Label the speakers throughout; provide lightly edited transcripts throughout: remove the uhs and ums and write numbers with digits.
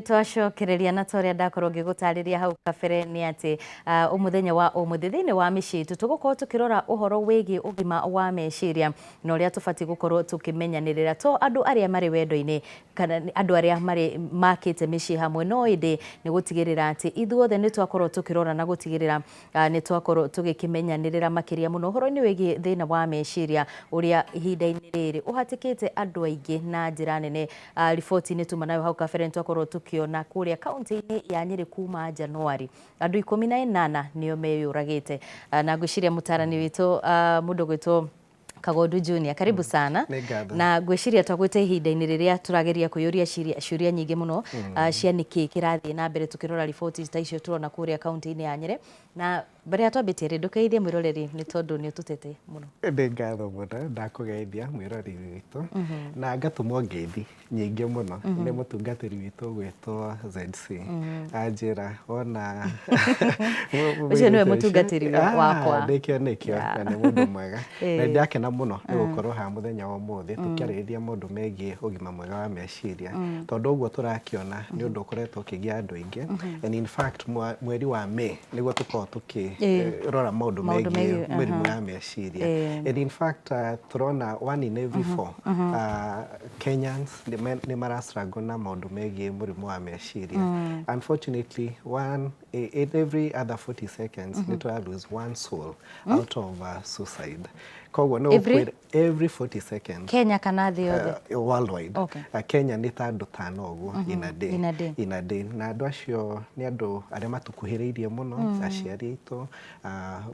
Speaker 1: Nĩ twacokereria na ta ũrĩa ndakorwo ngĩgũtarĩria hau kabere nĩ atĩ mũthenya wa ũmũthĩ thĩinĩ wa mĩciĩ itũ tũgũkorwo tũkĩrora ũhoro wĩgiĩ ũgima wa meciria na ũrĩa tũbatiĩ gũkorwo tũkĩmenyanĩrĩra to andũ arĩa marĩ wendo-inĩ kana andũ arĩa marĩ makĩte mĩciĩ hamwe, no ĩndĩ nĩ gũtigĩrĩra atĩ ithuothe nĩ twakorwo tũkĩrora na gũtigĩrĩra nĩ twakorwo tũgĩkĩmenyanĩrĩra makĩria mũno ũhoro-inĩ wĩgiĩ thĩna wa meciria ũrĩa ihinda-inĩ rĩrĩ ũhatĩkĩte andũ aingĩ na njĩra nene. Riboti-inĩ tuma nayo hau kabere nĩ twakorwo tũkĩona kũrĩa kaunti-inĩ ya Nyĩrĩ kuma Januari andũ 18 nĩo meyũragĩte. Na ngwĩciria mũtarani witũ, mũndũ ũgwĩtwo Kagondu Junior, karibu sana.
Speaker 2: Nĩ ngatho.
Speaker 1: Na ngwĩciria twagwĩte ihinda-inĩ rĩrĩa tũrageria kwĩyũria ciũria nyingĩ mũno cia nĩkĩ kĩrathiĩ na mbere tũkĩrora riboti ta icio tũrona kũrĩa kaunti-inĩ ya Nyĩrĩ. Na mbere ya twambĩtie rĩ, ndũkeithie mwĩroreri nĩ tondũ nĩ ũtũtete mũno.
Speaker 2: Nĩ ngatho mũno, ndakũgeithia mwĩroreri witũ na ngatũmwo ngeithi nyingĩ mũno nĩ mũtungatĩri witũ ũgwĩtwo ZC. Anjĩra wona
Speaker 1: Ũcio nĩwe mũtungatĩri wakwa.
Speaker 2: Nĩkĩo nĩkĩo, na nĩ mũndũ mwega. Na nĩndakena mũno nĩ gũkorwo haha mũthenya wa ũmũthĩ tũkĩarĩrĩria maũndũ megiĩ ũgima mwega wa meciria, tondũ ũguo tũrakĩona nĩ ũndũ ũkoretwo ũkĩgia andũ aingĩ. And in fact mweri wa May nĩguo tũkoragwo tũkĩrora maũndũ megiĩ mĩrimũ ya meciria. And in fact tũrona one in every four Kenyans nĩ mara struggle na maũndũ megiĩ mũrimũ wa meciria. Unfortunately, one in every other 40 seconds nĩ tũra lose one soul out of suicide. Koguo nĩ
Speaker 1: Every?
Speaker 2: Every 40 seconds.
Speaker 1: Kenya kana thĩ yothe?
Speaker 2: Worldwide. Kenya nĩ ta andũ tano ũguo in a day.
Speaker 1: In a day.
Speaker 2: In a day. Na andũ acio nĩ andũ arĩa matũkuhĩrĩirie mũno, aciari aitũ,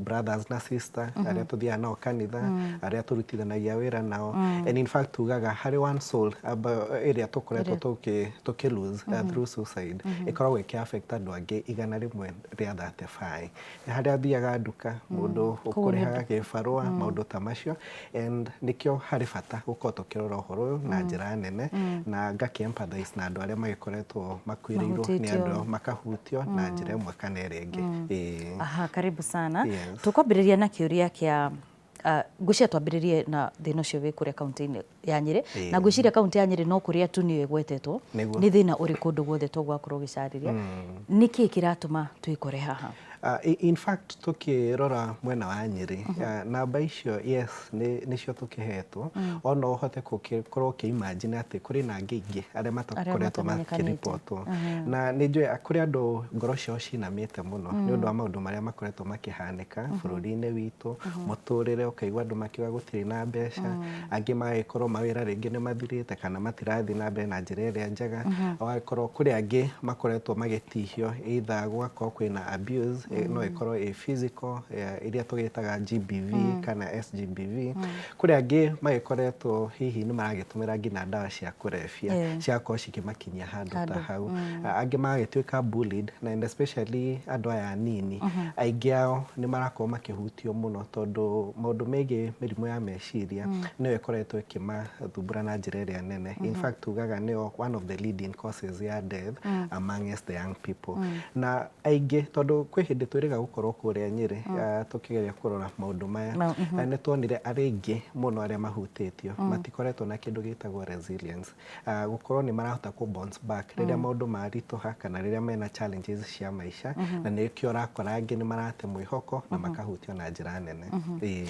Speaker 2: brothers na sister, arĩa tũthiaga nao kanitha, arĩa tũrutithanagia wĩra nao. And in fact tugaga harĩ one soul ĩrĩa tũkoretwo tũkĩ lose through suicide, ĩkoragwo ĩkĩ affect andũ angĩ 135. Nĩ harĩa athiaga nduka, mũndũ ũkũrĩhaga gĩbarũa, maũndũ ta macio. And nĩkĩo harĩ bata gũkorwo tũkĩrora ũhoro ũyũ na njĩra nene, na ngakĩ empathize na andũ arĩa magĩkoretwo makuĩrĩirwo nĩ andũ makahutio na njĩra ĩmwe kana ĩrĩa ĩngĩ. Ĩĩ.
Speaker 1: Aha, karibu sana.
Speaker 2: Yes.
Speaker 1: Tũkwambĩrĩria na kĩũria kĩa ngwĩciria twambĩrĩrie na thĩna ũcio wĩ kũrĩa kaunti-inĩ ya Nyĩrĩ. Na ngwĩciria kaunti ya Nyĩrĩ no kũrĩa tu nĩyo ĩgwetetwo. Nĩ thĩna ũrĩ kũndũ guothe toguo wakorwo ũgĩcarĩria. Nĩkĩ kĩratũma twĩkore haha?
Speaker 2: In fact tũkĩrora mwena wa Nyĩrĩ, namba icio yes nĩcio tũkĩhetwo. Ona ũhote gũkorwo ũkĩ imagine atĩ kũrĩ na angĩ aingĩ arĩa matakoretwo makĩribotwo. Na nĩ njũĩ kũrĩ andũ ngoro ciao cinamĩte mũno nĩ ũndũ wa maũndũ marĩa makoretwo makĩhanĩka bũrũri-inĩ witũ, mũtũrĩre ũkaigua andũ makiuga gũtirĩ na mbeca, angĩ magagĩkorwo mawĩra rĩngĩ nĩ mathirĩte kana matirathiĩ na mbere na njĩra ĩrĩa njega. Ũgagĩkorwo kũrĩ angĩ makoretwo magĩtihio, either gũgakorwo kwĩna abuse, no ĩkorwo ĩ physical, ĩrĩa tũgĩtaga GBV kana SGBV. Kũrĩ angĩ magĩkoretwo hihi nĩ maragĩtũmĩra nginya ndawa cia kũrebia, cigakorwo cikĩmakinyia handũ ta hau. Angĩ magagĩtuĩka bullied, and especially andũ aya anini, aingĩ ao nĩ marakorwo makĩhutio mũno tondũ maũndũ megiĩ mĩrimũ ya meciria nĩyo ĩkoretwo ĩkĩmathumbũra na njĩra ĩrĩa nene. In fact tugaga nĩyo one of the leading causes ya death amongst the young people. Na aingĩ tondũ kwĩ hĩndĩ twĩrĩga gũkorwo kũrĩa Nyĩrĩ tũkĩgeria kũrora maũndũ maya, nĩ tuonire arĩa aingĩ mũno arĩa mahutĩtio matikoretwo na kĩndũ gĩtagwo resilience. Gũkorwo nĩ marahota kũ bounce back rĩrĩa maũndũ maritũha kana rĩrĩa mena challenges cia maica, na nĩkĩo ũrakora angĩ nĩ marate mwĩhoko na makahutio na njĩra nene. Ĩĩ.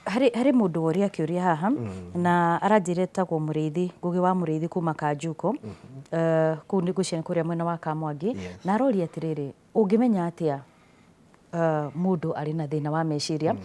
Speaker 1: Harĩ mũndũ woria kĩũria haha na aranjĩra etagwo Mũrĩithi, Ngũgĩ wa Mũrĩithi kuma Kanjuko. Kũu nĩ ngwĩciria nĩ kũrĩa mwena wa Kamwangi. Na aroria atĩrĩrĩ, ũngĩmenya atĩa mũndũ arĩ na thĩna wa meciria?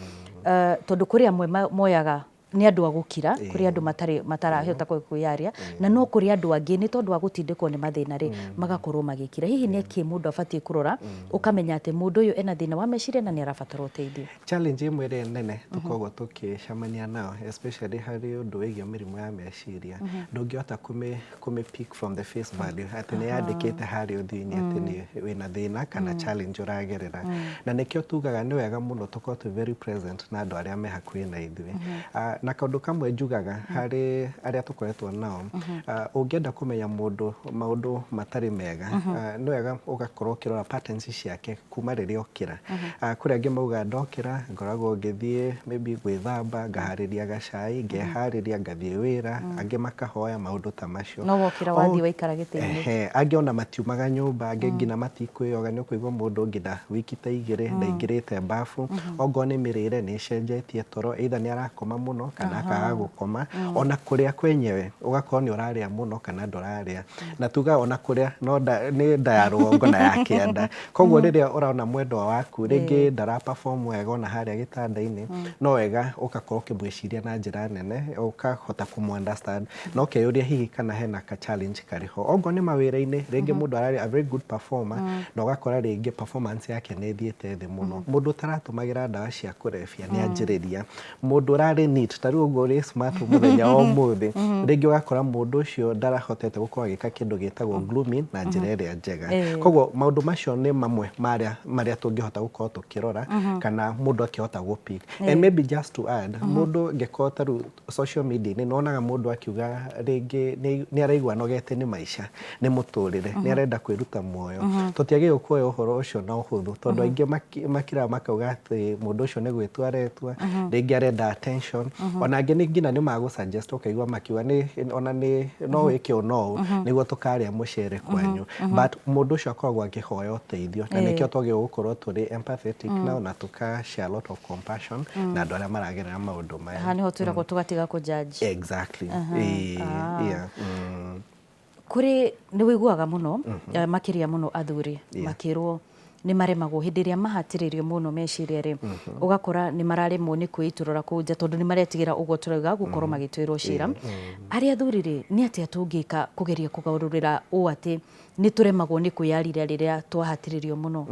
Speaker 1: Tondũ kũrĩ amwe moyaga nĩ andũ a gũkira, kũrĩ andũ matarĩ matarahota kwĩyaria, na no kũrĩ andũ angĩ nĩ tondũ wa gũtindĩkwo nĩ mathĩna rĩ, magakorwo magĩkira. Hihi nĩ kĩ mũndũ abatiĩ kũrora ũkamenya atĩ mũndũ ũyũ ena thĩna wa meciria na nĩ arabatara ũteithio?
Speaker 2: Challenge ĩmwe ĩrĩa nene tũkoragwo tũkĩcemania nayo especially harĩ ũndũ wĩgiĩ mĩrimũ ya meciria, ndũngĩhota kũmĩ pick from the face value atĩ nĩ yandĩkĩte harĩa ũthiũ-inĩ atĩ nĩ wĩna thĩna kana challenge ũragerera. Na nĩkĩo tugaga nĩ wega mũno tũkorwo twĩ very present na andũ arĩa me hakuhĩ na ithuĩ. Na kaũndũ kamwe njugaga harĩ arĩa tũkoretwo nao, ũngĩenda kũmenya mũndũ maũndũ matarĩ mega, nĩ wega ũgakorwo ũkĩrora patterns ciake kuma rĩrĩa okĩra. Kũrĩ angĩ maugaga, "Ndokĩra ngoragwo ngĩthiĩ maybe gwĩthamba, ngaharĩria gacai, ngeharĩria, ngathiĩ wĩra." Angĩ makahoya, maũndũ ta macio.
Speaker 1: No wokĩra, wathiĩ waikara gĩtĩ-inĩ.
Speaker 2: Ehe, angĩ ona matiumaga nyũmba, angĩ nginya matikwĩyoga. Nĩ ũkũigua mũndũ nginya wiki ta 2 ndaingĩrĩte bafu. Ongorwo nĩ mĩrĩre, nĩ ĩcenjetie toro, either nĩ arakoma mũno kana akaga gũkoma. Ona kũrĩa kwenyewe, ũgakorwo nĩ ũrarĩa mũno kana ndũrarĩa. Na tuga ona kũrĩa no nda, nĩ nda ya rũgongo na ya kĩanda. Koguo rĩrĩa ũrona mwendwa waku rĩngĩ ndara perform wega ona harĩa gĩtanda-inĩ, no wega ũgakorwo ũkĩmwĩciria na njĩra nene, ũkahota kũmũ understand na ũkeyũria hihi kana hena ka challenge karĩ ho. Ongorwo nĩ mawĩra-inĩ, rĩngĩ mũndũ ararĩ a very good performer na ũgakora rĩngĩ performance yake nĩ ĩthiĩte thĩ mũno. Mũndũ ũtaratũmagĩra ndawa cia kũrebia nĩ anjĩrĩria. Mũndũ ũrarĩ neat ta rĩu ũguo ũrĩ smart mũthenya wa ũmũthĩ, rĩngĩ ũgakora mũndũ ũcio ndarahotete gũkorwo agĩka kĩndũ gĩtagwo grooming na njĩra ĩrĩa njega. Koguo maũndũ macio nĩ mamwe marĩa marĩa tũngĩhota gũkorwo tũkĩrora kana mũndũ akĩhota gũ pick. And maybe just to add, mũndũ angĩkorwo ta rĩu social media-inĩ nĩwonaga mũndũ akiuga rĩngĩ nĩ araigua anogete nĩ maica, nĩ mũtũrĩre, nĩ arenda kwĩruta muoyo, tũtiagĩrĩirwo kuoya ũhoro ũcio na ũhũthũ, tondũ aingĩ makiraga makauga atĩ mũndũ ũcio nĩ gwĩtua aretua, rĩngĩ arenda attention. Ona angĩ nĩ nginya nĩ magũ suggest, ũkaigua makiuga nĩ ona nĩ no wĩke ũũ no ũũ nĩguo tũkarĩa mũcere kwanyu, but mũndũ ũcio akoragwo akĩhoya ũteithio, na nĩkĩo twagĩrĩirwo gũkorwo tũrĩ empathetic nao na tũka share a lot of compassion na andũ arĩa maragerera maũndũ maya.
Speaker 1: Haha nĩho twĩragwo tũgatiga kũ judge.
Speaker 2: Exactly. Yeah.
Speaker 1: Kũrĩ nĩ wĩiguaga mũno, makĩria mũno athuri makĩrwo nĩ maremagwo hĩndĩ ĩrĩa mahatĩrĩrio mũno meciria rĩ, ũgakora nĩ mararemwo nĩ kwĩitũrũra kũu nja tondũ nĩ maretigĩra ũguo tũrauga gũkorwo magĩtuĩrwo cira. Harĩ athuri rĩ, nĩ atĩa tũngĩka kũgeria kũgarũrĩra ũũ atĩ nĩ tũremagwo nĩ kwĩyarĩria rĩrĩa twahatĩrĩrio mũno?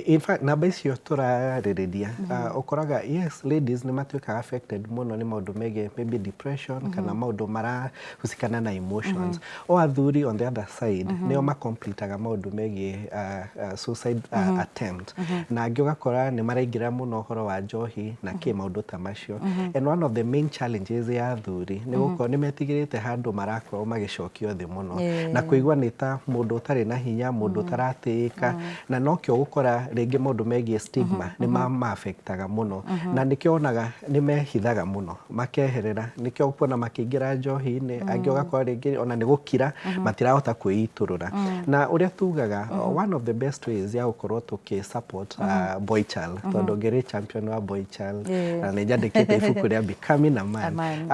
Speaker 2: In fact, namba icio tũrarĩrĩria, ũkoraga yes, ladies nĩ matuĩkaga affected mũno nĩ maũndũ megiĩ maybe depression kana maũndũ marahusikana na emotions. O athuri on the other side nĩo macompletaga maũndũ megiĩ suicide attempt, na angĩ ũgakora nĩ maraingĩra mũno ũhoro wa njohi na kĩ, maũndũ ta macio. And one of the main challenges ya athuri nĩ gũkorwo nĩ metigĩrĩte handũ marakorwo magĩcokio thĩ mũno na kũigua nĩ ta mũndũ ũtarĩ na hinya, mũndũ ũtaratĩĩka, na nokĩo gũkora rĩngĩ maũndũ megiĩ stigma nĩ ma-affectaga mũno, na nĩkĩo wonaga nĩ mehithaga mũno, makeherera. Nĩkĩo ũkuona makĩingĩra njohi-inĩ. Angĩ ũgakora rĩngĩ ona nĩ gũkira matirahota kwĩitũrũra. Na ũrĩa tugaga, one of the best ways ya gũkorwo tũkĩ support boy child, tondũ ngĩrĩ champion wa boy child na nĩ nyandĩkĩte ibuku rĩa Becoming a Man,
Speaker 1: A Man,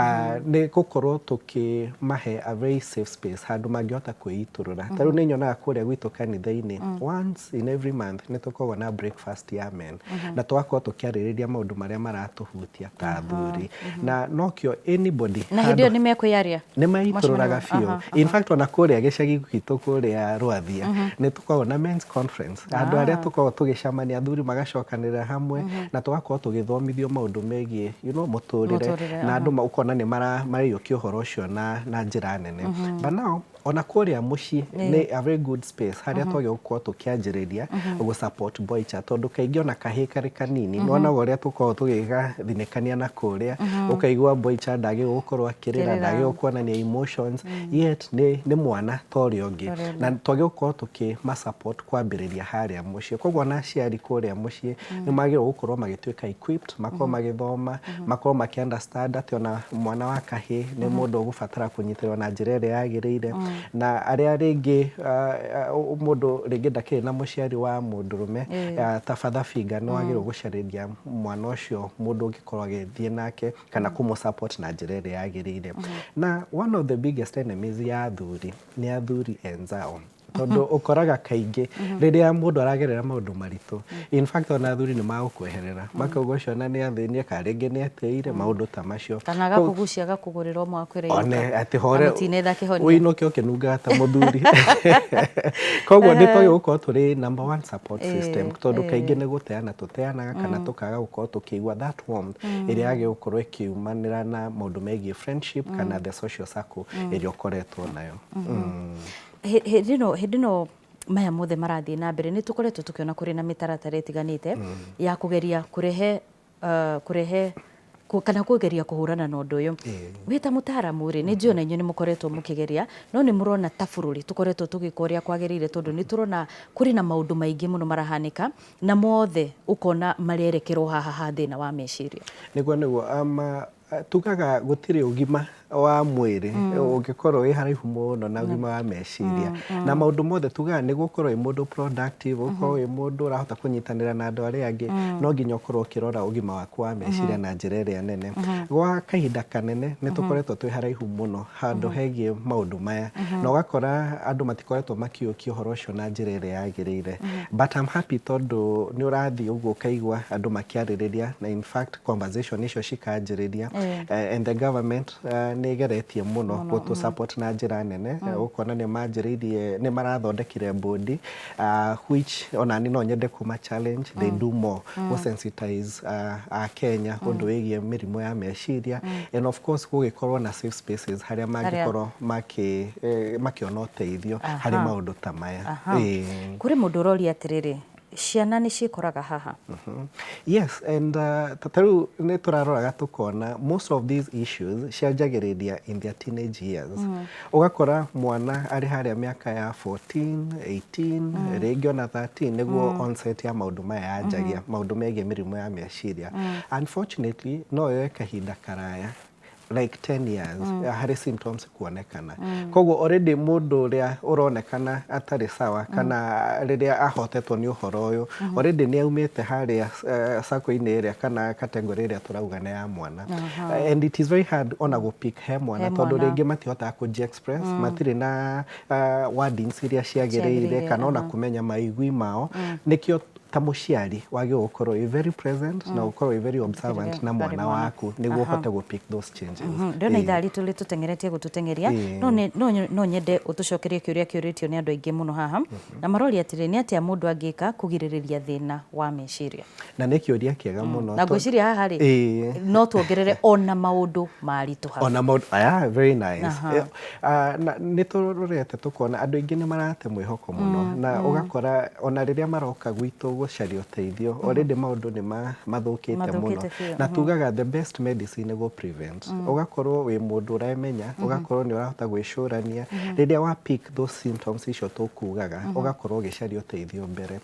Speaker 2: nĩ gũkorwo tũkĩmahe a very safe space handũ mangĩhota kwĩitũrũra. Ta rĩu nĩ nyonaga kũrĩa gwitũ kanitha-inĩ, once in every month nĩ tũkoragwo na breakfast ya men na tũgakorwo tũkĩarĩrĩria maũndũ marĩa maratũhutia ta athuri, na nokĩo anybody
Speaker 1: Na hĩndĩ ĩyo nĩ mekkwĩyaria?
Speaker 2: Nĩ maitũrũraga biũ. In fact, ona kũrĩa gĩcagi gwitũ kũrĩa Rwathia nĩ tũkoragwo na men's conference, handũ harĩa tũkoragwo tũgĩcemania, athuri magacokanĩrĩra hamwe na tũgakorwo tũgĩthomithio maũndũ megiĩ mũtũrĩre.
Speaker 1: Mũtũrĩre,
Speaker 2: Na andũ ũkona nĩ maraiyũkia ũhoro ũcio na njĩra nene. But now ona kũrĩa mũciĩ nĩ a very good space harĩa twagĩrĩirwo gũkorwo tũkĩanjĩrĩria gũ support boy child, tondũ kaingĩ ona kahĩĩ karĩ kanini nĩwonaga ũrĩa tũkoragwo tũgĩgathinĩkania na kũrĩa, ũkaigua boy child ndagĩrĩirwo gũkorwo akĩrĩra,
Speaker 1: Akĩrĩra.
Speaker 2: ndagĩrĩirwo kuonania emotions, yet nĩ mwana ta ũrĩa ũngĩ. Na twagĩrĩirwo gũkorwo tũkĩma support kwambĩrĩria harĩa mũciĩ. Koguo ona aciari kũrĩa mũciĩ nĩ magĩrĩirwo gũkorwo magĩtuĩka equipped, makorwo magĩthoma, makorwo makĩ understand atĩ ona mwana wa kahĩĩ nĩ mũndũ ũgũbatara kũnyitĩrĩrwo na njĩra ĩrĩa yagĩrĩire. Na arĩa rĩngĩ mũndũ rĩngĩ ndakĩrĩ na mũciari wa mũndũrũme ta father figure, nĩ wagĩrĩirwo gũcarĩria mwana ũcio mũndũ ũngĩkorwo agĩthiĩ nake kana kũmũ support na njĩra ĩrĩa yagĩrĩire. Na one of the biggest enemies ya athuri nĩ athuri enzao, tondũ ũkoraga kaingĩ rĩrĩa mũndũ aragerera maũndũ maritũ, in fact ona athuri nĩ magũkweherera, makauga ũcio ona nĩ athĩnie kana rĩngĩ nĩ etĩire, maũndũ ta macio.
Speaker 1: Kana agakũgucia, agakũgũrĩra ũmwe, akwĩra
Speaker 2: one
Speaker 1: inũka.
Speaker 2: Atĩ hore.
Speaker 1: Na mũtinetha kĩhonia.
Speaker 2: Ũinũke ũkĩnungaga ta mũthuri. Koguo nĩ twagĩrĩirwo gũkorwo tũrĩ number one support system, tondũ kaingĩ nĩ gũteana tũteanaga kana tũkaga gũkorwo tũkĩigua that warmth ĩrĩa yagĩrĩirwo gũkorwo ĩkiumanĩra na maũndũ megiĩ friendship kana the social circle ĩrĩa ũkoretwo nayo.
Speaker 1: Hĩndĩ ĩno maya mothe marathiĩ na mbere, nĩ tũkoretwo tũkĩona kũrĩ na mĩtaratara ĩtiganĩte ya kũgeria kũrehe Kana kũgeria kũhũrana na ũndũ ũyũ. Wĩ ta mũtaaramu rĩ, nĩ njũĩ ona inyuĩ nĩ mũkoretwo mũkĩgeria, no nĩ mũrona ta bũrũri tũkoretwo tũgĩka ũrĩa kwagĩrĩire, tondũ nĩ tũrona kũrĩ na maũndũ maingĩ mũno marahanĩka na mothe ũkona marerekerwo haha ha thĩna wa meciria?
Speaker 2: Nĩguo ama tugaga gũtirĩ ũgima wa mwĩrĩ ũngĩkorwo wĩ haraihu mũno na ũgima wa meciria. Na maũndũ mothe tugaga nĩguo ũkorwo wĩ mũndũ productive, ũkorwo wĩ mũndũ ũrahota kũnyitanĩra na andũ arĩa angĩ, no nginya ũkorwo ũkĩrora ũgima waku wa meciria na njĩra ĩrĩa nene. Gwa kahinda kanene nĩ tũkoretwo twĩ haraihu mũno handũ hegiĩ maũndũ maya, na ũgakora andũ matikoretwo makĩũkia ũhoro ũcio na njĩra ĩrĩa yagĩrĩire. But I'm happy tondũ nĩ ũrathiĩ ũguo ũkaigua andũ makĩarĩrĩria, na in fact conversation icio cikanjĩrĩria. And the government nĩ ĩgeretie mũno gũtũ support na njĩra nene. Ũkona nĩ manjĩrĩirie, nĩ marathondekire bodi, which ona niĩ no nyende kũma challenge they do more gũ sensitize a Kenya ũndũ wĩgiĩ mĩrimũ ya meciria, and of course gũgĩkorwo na safe spaces harĩa mangĩkorwo makĩona ũteithio harĩ maũndũ ta maya.
Speaker 1: Kũrĩ mũndũ ũroria atĩrĩrĩ, ciana nĩ ciĩkoraga haha?
Speaker 2: Yes, and ta rĩu nĩ tũraroraga tũkona most of these issues cianjagĩrĩria in their teenage years. Ũgakora mwana arĩ harĩa mĩaka ya 14, 18, rĩngĩ ona 13, nĩguo onset ya maũndũ maya yanjagia, maũndũ megiĩ mĩrimũ ya meciria. Unfortunately, no yoe kahinda karaya like 10 years harĩ symptoms kuonekana. Koguo already mũndũ ũrĩa ũronekana atarĩ sawa kana rĩrĩa ahotetwo nĩ ũhoro ũyũ, already nĩ aumĩte harĩa circle-inĩ ĩrĩa kana category ĩrĩa tũrauga nĩ ya mwana. And it is very hard ona gũ pick he mwana
Speaker 1: He
Speaker 2: tondũ
Speaker 1: mwana.
Speaker 2: Rĩngĩ matihotaga kũji express, matirĩ na wordings iria ciagĩrĩire
Speaker 1: Ciagĩrĩire,
Speaker 2: kana ona kũmenya maigui mao. Nĩkĩo ta mũciari wagĩrĩirwo gũkorwo wĩ very present na gũkorwo wĩ very observant na
Speaker 1: harĩ
Speaker 2: mwana
Speaker 1: mwana.
Speaker 2: waku nĩguo ũhote gũ pick those changes.
Speaker 1: Ndĩrona ithaa ritũ rĩtũteng'eretie gũtũteng'eria. No nyende ũtũcokerie kĩũria kĩũrĩtio nĩ andũ aingĩ mũno haha, na maroria atĩrĩ, nĩ atĩa mũndũ angĩka kũgirĩrĩria thĩna wa meciria?
Speaker 2: Na nĩ kĩũria kĩega mũno.
Speaker 1: Na ngwĩciria haha rĩ, no tuongerere ona maũndũ maritũha.
Speaker 2: Ona maũndũ aya, very nice. Na nĩ tũrorete tũkona andũ aingĩ nĩ marate mwĩhoko mũno, na ũgakora ona rĩrĩa maroka gwitũ gũcaria ũteithio, already maũndũ nĩ mathũkĩte mũno.
Speaker 1: Mathũkĩte biũ.
Speaker 2: Na tugaga the best medicine nĩ gũ prevent. Ũgakorwo wĩ mũndũ ũremenya, ũgakorwo nĩ ũrahota gwĩcũrania rĩrĩa wa pick those symptoms icio tũkugaga, ũgakorwo ũgĩcaria ũteithio mbere.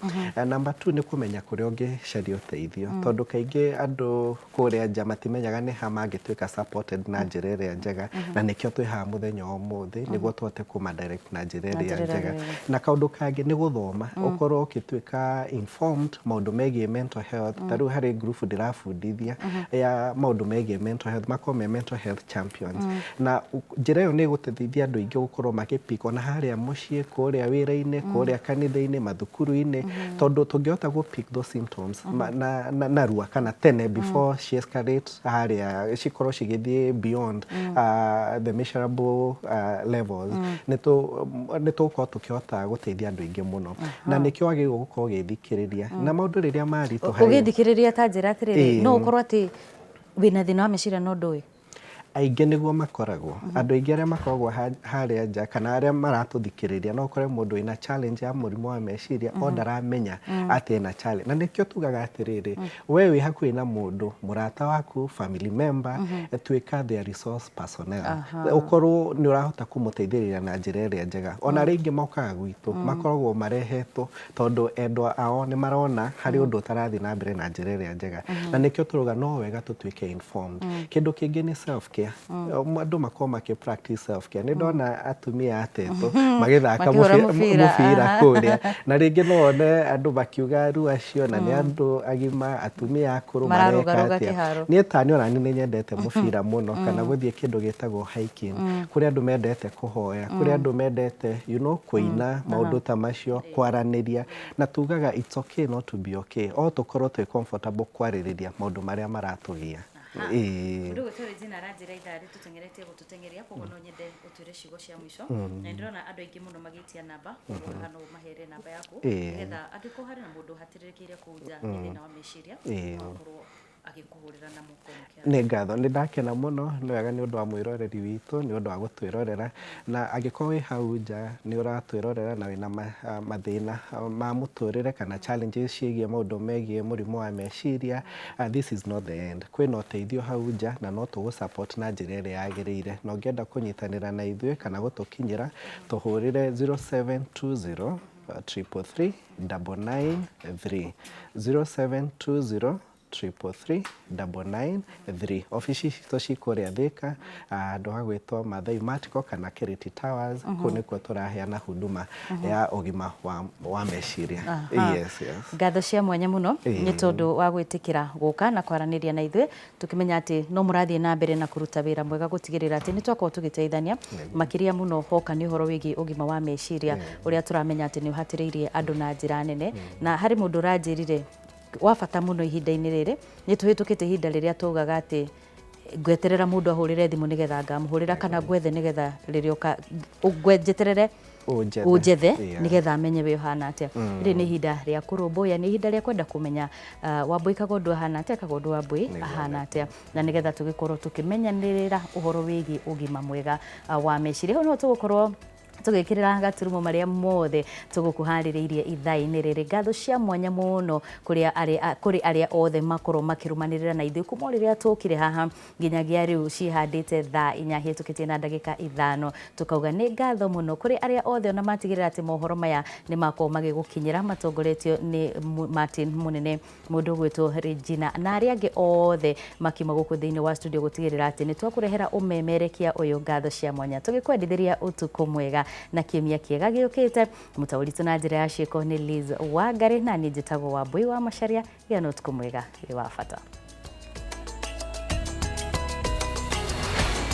Speaker 2: Number two nĩ kũmenya kũrĩa ũngĩcaria ũteithio, tondũ kaingĩ andũ kũrĩa nja matimenyaga nĩ ha mangĩtuĩka supported na njĩra ĩrĩa njega, na nĩkĩo twĩ haha mũthenya wa ũmũthĩ nĩguo tũhote kũma direct na njĩra
Speaker 1: Na
Speaker 2: ĩrĩa
Speaker 1: njĩra ĩrĩa
Speaker 2: njega.
Speaker 1: yagĩrĩire.
Speaker 2: Na kaũndũ kangĩ nĩ gũthoma, ũkorwo ũgĩtuĩka informed maũndũ megiĩ mental health. Ta rĩu harĩ group ndĩrabundithia ya maũndũ megiĩ mental health, makorwo me mental health champions, na njĩra ĩyo nĩ ĩgũteithia andũ aingĩ gũkorwo makĩpick ona harĩa mũciĩ, kũrĩa wĩra-inĩ, kũrĩa kanitha-inĩ, mathukuru-inĩ, tondũ tũngĩhota gũ pick those symptoms na narua kana tene before she escalate harĩa cikorwo cigĩthiĩ beyond the measurable levels, nĩ tũgũkorwo tũkĩhota gũteithia andũ aingĩ mũno. Na nĩkĩo wagĩrĩirwo gũkorwo ũgĩthikĩrĩria na maũndũ rĩrĩa maritũha.
Speaker 1: Ũgĩthikĩrĩria ta njĩra atĩrĩrĩ, no ũkorwo atĩ wĩna thĩna wa meciria no ndũĩ?
Speaker 2: Aingĩ nĩguo makoragwo. Andũ aingĩ arĩa makoragwo harĩa nja kana arĩa maratũthikĩrĩria, no ũkore mũndũ wĩna challenge ya mũrimũ wa meciria o ndaramenya atĩ ena challenge. Na nĩkĩo tugaga atĩrĩrĩ, we wĩ hakuhĩ na mũndũ, mũrata waku, family member, tuĩka their resource personnel, ũkorwo nĩ ũrahota kũmũteithĩrĩria na njĩra ĩrĩa njega. Ona arĩa aingĩ mokaga gwitũ makoragwo marehetwo tondũ endwa ao nĩ marona harĩ ũndũ ũtarathiĩ na mbere na njĩra ĩrĩa njega, na nĩkĩo tũrauga no wega tũtuĩke informed. Kĩndũ kĩngĩ nĩ self care. Andũ makorwo makĩ practice self care. Nĩ ndona atumia atetũ magĩthaka
Speaker 1: Makĩhũra mũbira,
Speaker 2: mũbira kũrĩa, na rĩngĩ no one andũ makiuga ru acio na nĩ andũ agima, atumia akũrũ mareka
Speaker 1: Mararũgarũga
Speaker 2: atĩa?
Speaker 1: kĩharo.
Speaker 2: Niĩ tani ona niĩ nĩ nyendete mũbira mũno, kana gũthiĩ kĩndũ gĩtagwo hiking, kũrĩ andũ mendete kũhoya, kũrĩ andũ mendete kũina, maũndũ ta macio, kwaranĩria. Na tugaga it's okay not to be okay, o tũkorwo twĩ comfortable kwarĩrĩria maũndũ marĩa maratũgia.
Speaker 1: Mũndũ gwĩtwo Regina aranjĩra ithaa rĩtũteng'eretie gũtũteng'eria, koguo no nyende ũtwĩre ciugo cia mũico. Na ndĩrona andũ aingĩ mũno magĩtia namba, koguo haha no ũmahere namba yaku, nĩgetha angĩkorwo harĩ na mũndũ ũhatĩrĩrĩkĩire kũu nja nĩ thĩna wa meciria, no akorwo Agĩkũhũrĩra na mũkorwo mũkĩaranĩria.
Speaker 2: Nĩ ngatho, nĩ ndakena mũno, nĩ wega nĩ ũndũ wa mwĩroreri witũ, nĩ ũndũ wa gũtwĩrorera, na angĩkorwo wĩ hau nja nĩ ũratwĩrorera na wĩna mathĩna ma mũtũrĩre kana challenges ciĩgiĩ maũndũ megiĩ mũrimũ wa meciria, this is not the end. Kwĩna ũteithio hau nja na no tũgũ support na njĩra ĩrĩa yagĩrĩire, na ũngĩenda kũnyitanĩra na ithuĩ kana gũtũkinyĩra, tũhũrĩre 0720 333 993, 0720 333 993. Obici citũ ci kũrĩa Thika, handũ hagwĩtwo Mathai Matiko kana Kiriti Towers, kũu nĩkuo tũraheana huduma ya ũgima wa meciria. Yes.
Speaker 1: Ngatho cia mwanya mũno nĩ tondũ wa gwĩtĩkĩra gũka na kwaranĩria na ithuĩ, tũkĩmenya atĩ no mũrathiĩ na mbere na kũruta wĩra mwega gũtigĩrĩra atĩ nĩ twakorwo tũgĩteithania makĩria mũno hoka nĩ ũhoro wĩgiĩ ũgima wa meciria, ũrĩa tũramenya atĩ nĩ ũhatĩrĩirie andũ na njĩra nene. Na harĩ mũndũ ũranjĩrire wa bata mũno ihinda-inĩ rĩrĩ, nĩ tũhĩtũkĩte ihinda rĩrĩa tugaga atĩ ngweterera mũndũ ahũrĩre thimũ nĩgetha ngamũhũrĩra, kana ngwethe nĩgetha rĩrĩa njeterere ũnjethe nĩgetha amenye wĩ ũhana atĩa. Rĩrĩ nĩ ihinda rĩa kũrũmbũiya, nĩ ihinda rĩa kwenda kũmenya Wambũi Kagondu ahana atĩa, Kagondu Wambũi ahana atĩa, na nĩgetha tũgĩkorwo tũkĩmenyanĩrĩra ũhoro wĩgiĩ ũgima mwega wa meciria. Hau nĩho tũgũkorwo tũgĩkĩrĩra gaturumo marĩa mothe tũgũkũharĩrĩirie ithaa-inĩ rĩrĩ. Ngatho cia mwanya mũno kũrĩ arĩa othe makorwo makĩrũmanĩrĩra na ithuĩ kuma o rĩrĩa tũkire haha nginyagia rĩu cihandĩte thaa 4 hĩtũkĩtie na ndagĩka 5. Tũkauga nĩ ngatho mũno kũrĩ arĩa othe ona matigĩrĩra atĩ mohoro maya nĩ makorwo magĩgũkinyĩra, matongoretio nĩ Martin Mũnene, mũndũ ũgwĩtwo Regina, na arĩa angĩ othe makiuma gũkũ thĩinĩ wa studio gũtigĩrĩra atĩ nĩ twakũrehera ũmemerekia ũyũ. Ngatho cia mwanya tũgĩkwendithĩria ũtukũ mwega na kiumia kĩega gĩũkĩte. Mũtaũri na njĩra ya ciĩko nĩ Liz Wangari, na niĩ njĩtagwo Wambũi wa Macharia. Gĩa na ũtukũ mwega, wĩ wa bata.